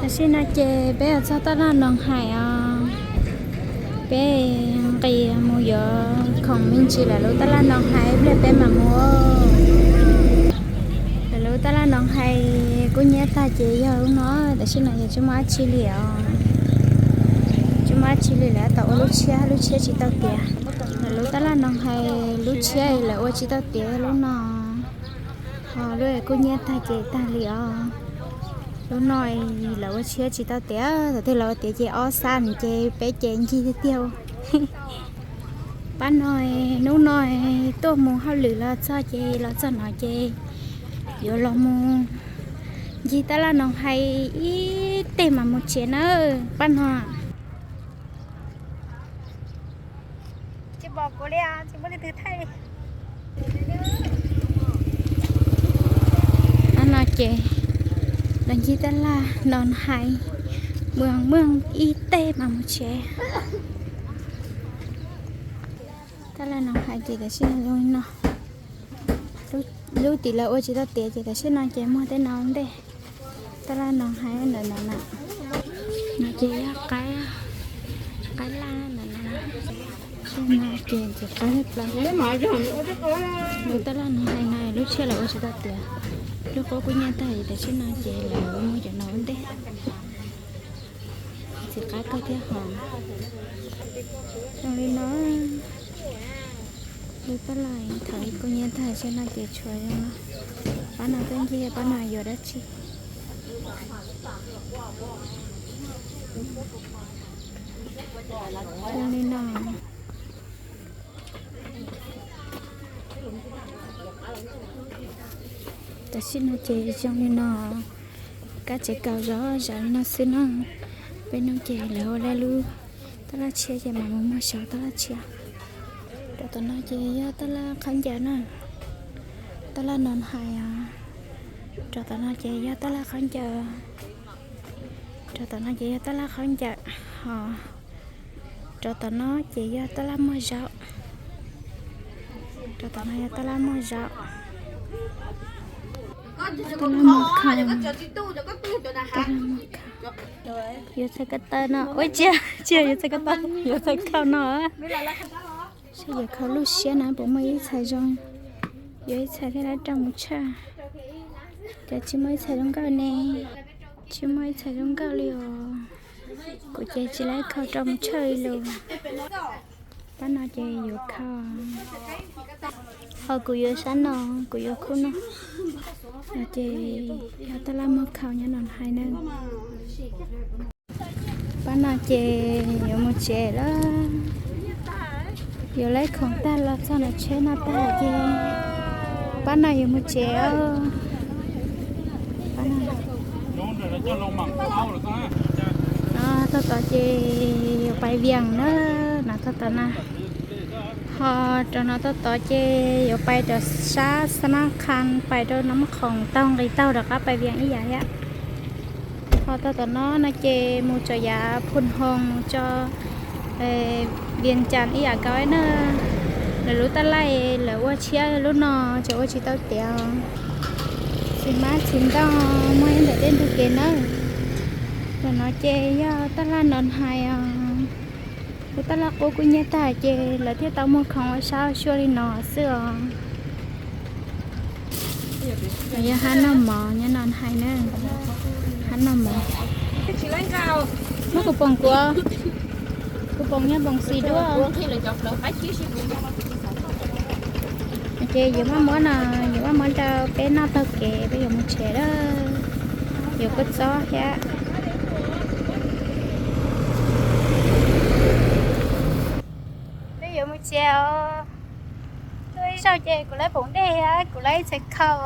Tam sim no ces peb yuav txog taj laj Noos Hais os. Peb nqis mus yuav khoom me ntsis lawm lub taj laj Noos Hais ib pliag peb mam mus. Lawv lub taj laj Noos Hais kuj nyiab tag ces yog lub no, tam sim no yog tsis muaj dab tsi li os. Tsis muaj dab tsi li lawm, tau ua lub tshiab, lub tshiab tsis tau tiav. Lawv lub taj laj Noos Hais lub tshiab lawv ua tsis tau tiav lub no. Ho lub kuj nyiab tag ces tag li os. Lub no lawv ua tshiab tsis tau tiav, thaum twg lawv ua tiav ces ob xab ces peb ces ncig tiag tiag. Pab no, hnub no tuaj mus hauj lwm los txog ces los txog no ces yuav los mus ncig taj laj Noos Hais ib teg mas mus tsev na. Pab no tsis pom kuv li, tsis muaj leej twg thaij. Pab no ces los ncig taj laj Noos Hais, mus mus ib teg mas mus tsev. Taj laj Noos Hais ces tam sim no zoo li no. Lub tim lawv ua tsis tau tiav ces tam sim no ces muag tej no ntej. Taj laj Noos Hais ntawm no na, no ces yog qaib, qaib laj ntawm no. Tam sim no ces ntxim qab tshaj plaws. Lub taj laj Noos Hais no lub tshiab lawv ua tsis tau tiav, lub qub kuj nyiab tag, tam sim no ces lawv muag cov no ua ntej. Ntxim qab kawg thiab hos. Zoo li no, lub taj laj thaum kuj nyiab tag, tam sim no ces tshuav zoo no. Pab no tuaj ncig, pab no yuav dab tsi? Zoo li no. Tam sim no ces zoo li no, kab tsev kaus zov zom li no xwb no. Peb no ces lawv ua lawv lub taj laj tshiab ces mam mus muag saum taj laj tshiab. Rau tom no ces yog taj laj khaub ncaws na, taj laj Noos Hais os. Rau tom no ces yog taj laj khaub ncaws, rau tom no ces yog taj laj khaub ncaws hos. Rau tom no ces yog taj laj muag zaub. Rau tom no yog taj laj muag zaub. Taj laj muag khaub, taj laj muag khaub. Yuav txhais ko taw no, ua tsis, tsis yog yuav txhais ko taw, yuav txhais khaub no. Saib yuav khaub lub siab na puas muaj ib txhais zoo, yuav ib txhais thiaj li rau mus tshawj. Cas tsis muaj ib txhais zoo nkauj ne, tsis muaj ib txhais zoo nkauj li os. Kuv ces tsis laib khaub rau mus tshawj li los. Pab no ces yuav khaub, ho kuv yuav sab no, kuv yuav khub no. No ces yog taj laj muag khaub nyob Noos Hais na. Pab no ces yuav mus tsev lawm. Yuav laib khoom tag los txog no tsheb no tag ces pab no yuav mus tsev os. Pab no, no tog tod ces yuav pais Vias na, no tog tod na. Ho rau no tog tod ces yuav pais rau sab Xab Nab Khas, pais rau Nab Mob Khoom taug nqis taug rov qab pais Vias ib yam thiab. Ho tog tom no no ces mus tso yav Phu Hoos tso Vias Cas ib yam nkaus na. Lawv lub taj laj lawv ua tshiab lub no, tseem ua tsis tau tiav. Txiv hmab txiv ntoo muaj ib ntawm tej ntug kev nawb. Ntawm no ces yog taj laj Noos Hais os. Lub taj laj qub kuj nyiab tag ces lawv thiaj tau muag khoom ua sab ua sua li no xwb os. Yog hab noj mov nyob Noos Hais na, hab noj mov. Muab kuv poom kuv, kuv poom nyob poom xis duab. Ces yuav maj muab no, yuav maj muab rau peb noj taug kev peb yuav mus tsev lawm. Yuav kua txob thiab. Peb yuav mus tsev os. Tuaj ib zaug ces kuv laib poom dej thiab kuv laib ib txhais khau.